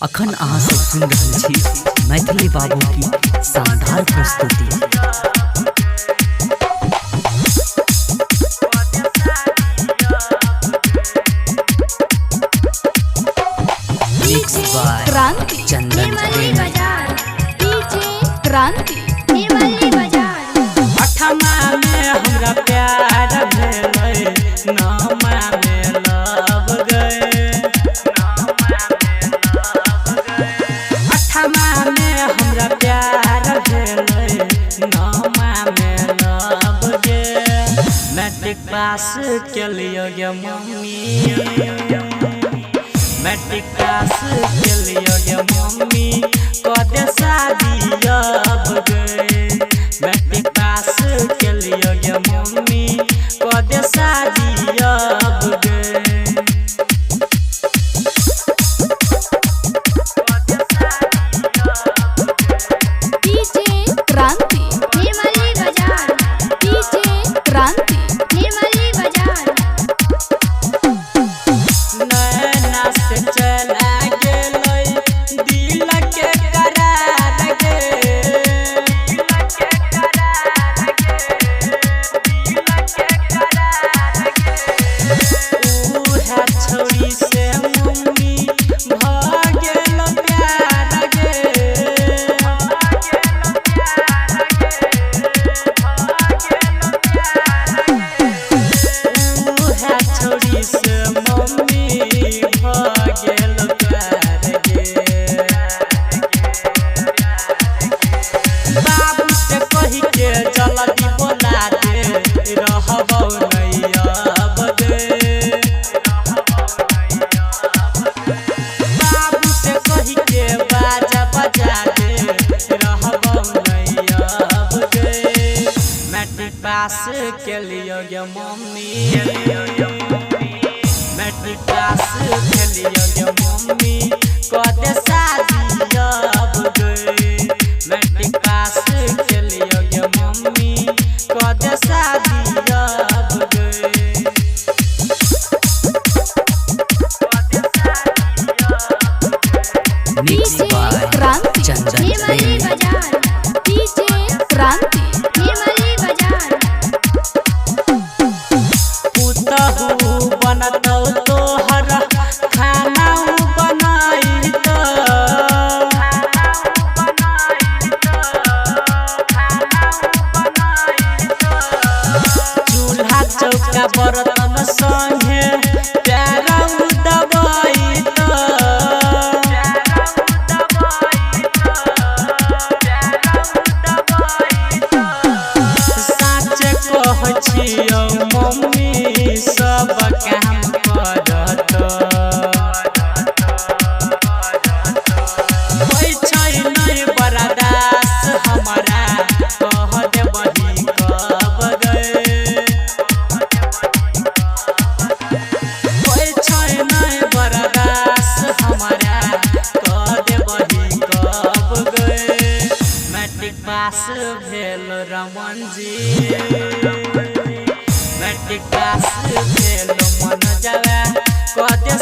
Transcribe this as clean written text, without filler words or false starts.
अखन अहाँ सब सुनि रहल छी मैथिली बाबू की शानदार प्रस्तुति। मिक्स बाय क्रांति चंदन निर्मली प्रेमी। बाजार। डीजे क्रांति। निर्मली बाजार। अठमा में हमरा प्यार भेलै, नौमा में लव गए। अठमा में हमरा प्यार भेलै, नौमा में लव गे। मैट्रिक पास केलियो गे मम्मी, मैट्रिक पास केलियो गे मम्मी, कदे शादी अब गे। मैट्रिक पास केलियो गे मम्मी, कदे शादी अब गे। डीजे क्रांति। निर्मली बाजार। डीजे क्रांति। निर्मली बाजार। नैना से चला गेलै दिल के करार गे। उहे छौरी से मम्मी भऽ गेल प्यार गे। उहे छौरी से मम्मी भऽ गेल प्यार गे। बाबू से कहि के जल्दी बोला दे, रहबौ नै अब गे। बाबू से कहि के बाजा बजा दे, रहबौ नै अब गे। मैट्रिक पास केलियो गे मम्मी, मैट्रिक पास केलियो गे मम्मी, कदे शादी अब गे। मैट्रिक पास केलियो गे मम्मी, कदे शादी अब गे। मिक्स डीजे बाय क्रांति। चंदन निर्मली प्रेमी। बाजार। डीजे क्रांति। निर्मली बाजार। पुतहु बनतौ तोहर, खाना बनाइत। चूल्हा चौका बर्तन संगे प्यार दबैत। साँचे कहै छियौ मम्मी, सब काम करत। होइ छै नै बर्दाश्त हमरा, कह देबही कब गे। होइ छै नै बर्दाश्त हमरा, कह देबही कब गे। मैट्रिक पास भेल रमन जी, मैट्रिक पास भेल मन जावे, कदे